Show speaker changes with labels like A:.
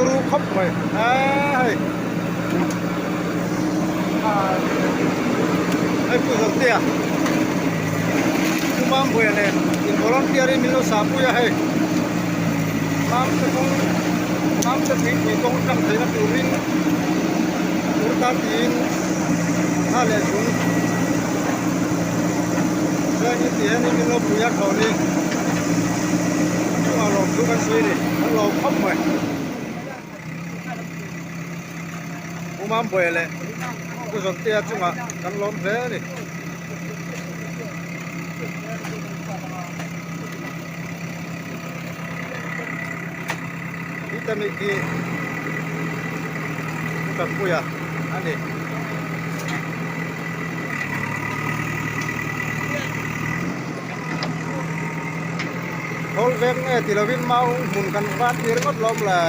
A: turu khawp mai aa hei hei pu Zawltea Pu Mambuia nen in volunteer in min lo sahpui a hei Mamte kawng Mamte tuipui kawng tlang theihna turin tur tan tiin thla leh zung chuanin ti hianin min lo pui a thlawnin a chungah lawmthu kan sawi a ni kan lawm khawp mai. Pu Mambuai leh Pu Zawltea chungah kan lawm hle a ni. Vitamin hi Pu Tanpuia a ni. Khawl veng nge ti lovin mau hmun kan van tir ngawt lawm le.